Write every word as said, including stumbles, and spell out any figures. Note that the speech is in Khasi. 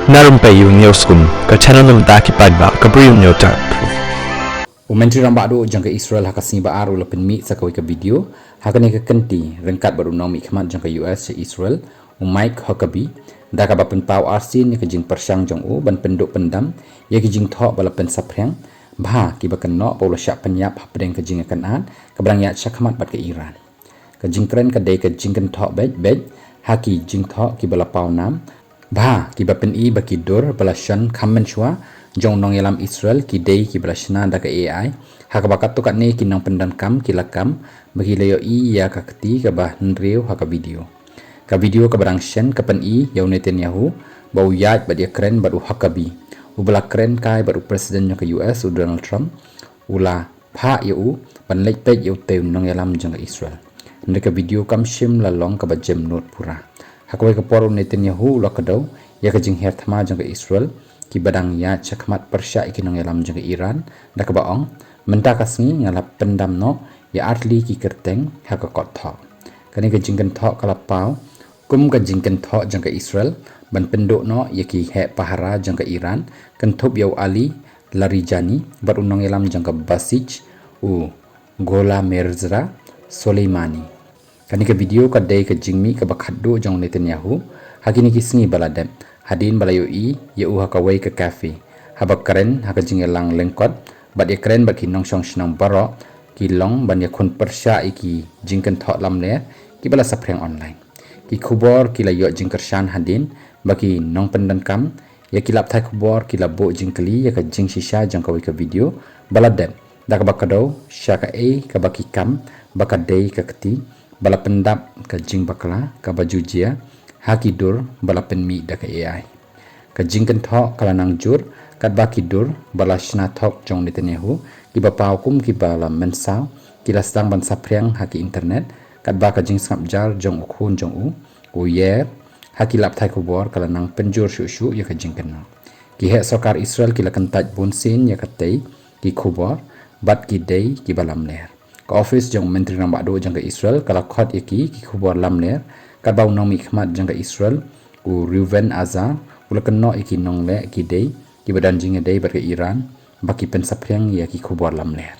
Na Rympei U News Kum, ka channel na bynta ki paidbah ka Bri U News Tap. U Myntri Rangbah Duh jong ka Israel ha ka sngi Ba-ar u la pynmih sa kawei ka video ha kane ka kynti ryngkat bad u nongmihkhmat jong ka U S sha Israel, u Mike Huckabee, da kaba pynpaw arsien ïa ka jingpyrshang jong u ban pynduh pyndam ïa ki jingthoh ba la pynsaphriang bha kiba kynnoh ba u la shah pynïap hapdeng ka jingïakynad kaba dang ïaid shakhmat bad ka Iran. Ka jingkren ka dei ka jingkynthoh beit beit ha ki jingthoh kiba la paw nam bha kiba pyni ba ki dur ba la shon kham mynshuwa jong u nongïalam Israel ki dei kiba la shna da ka A I, ha kaba katto katne ki nongpyndonkam ki la kam ba ki la ïohi ïa ka kti kaba hynriew ha ka video. Ka video kaba dang shen ka pyni ïa u Netanyahu ba u ïaid bad ïakren bad u Huckabee, uba la kren kai bad u President jong ka U S u Donald Trump, u la phah ïa u ban leit peit ïa utei u nongïalam jong ka Israel. Hynrei ka video kam shym la long kaba jem nud pura. Ha kawei ka por u Netanyahu u la kdew ïa ka jingher thma jong ka Israel kiba dang ïaid shakhmat pyrshah ïa ki nongïalam jong ka Iran, da kaba ong, mynta ka sngi nga la pyndam noh ïa artylli ki kyrteng ha ka kot thoh. Kane ka jingkynthoh ka la paw kum ka jingkynthoh jong ka Israel ban pynduh noh ïa ki heh pahara jong ka Iran, kynthup ïa u Ali Larijani bad u nongïalam jong ka Basij, u Gholamezra Soleimani. Kane ka video ka dei ka jingmih kaba khatduh jong u Netanyahu ha kine ki sngi ba la dep, hadien ba la ïohi ïa u ha kawei ka cafe, haba kren ha ka jingïalang lyngkot bad ïakren bad ki nongshong shnong baroh ki long ban ïakhun pyrshah ïa ki jingkynthoh lamler kiba la saphriang online. Ki khubor ki la ïoh jingkyrshan hadien ba ki nongpyndonkam ïa ki lapthai khubor ki la buh jingkylli ïa ka jingshisha jong kawei ka video ba la dep, da kaba kdew sha kaei kaba ki kam ba ka dei ka kti ba la pyndap ka jingbakla kaba ju jia ha ki dur ba la pynmih da ka A I. Ka jingkynthoh ka la nang jur katba ki dur ba la shna thok jong u Netanyahu kiba paw kum kiba la mynsaw ki la sdang ban saphriang ha ki internet, katba ka jingsngap jar jong u khun jong u, u Yair, ha ki lapthai khubor ka la nang pynjur shuh shuh ïa ka jingkynnoh. Ki heh sorkar Israel ki la kyntait bunsien ïa katei ki khubor bad ki dei kiba lamler. Ka ophis jong u Myntri Rangbah Duh jong ka Israel ka la khot ïa ki ki khubor lamler, katba u nongmihkhmat jong ka Israel, u Reuven Azar, u la kynnoh ïa ki nongleh ki dei kiba don jingïadei bad ka Iran ba ki pynsaphriang ïa ki khubor lamler.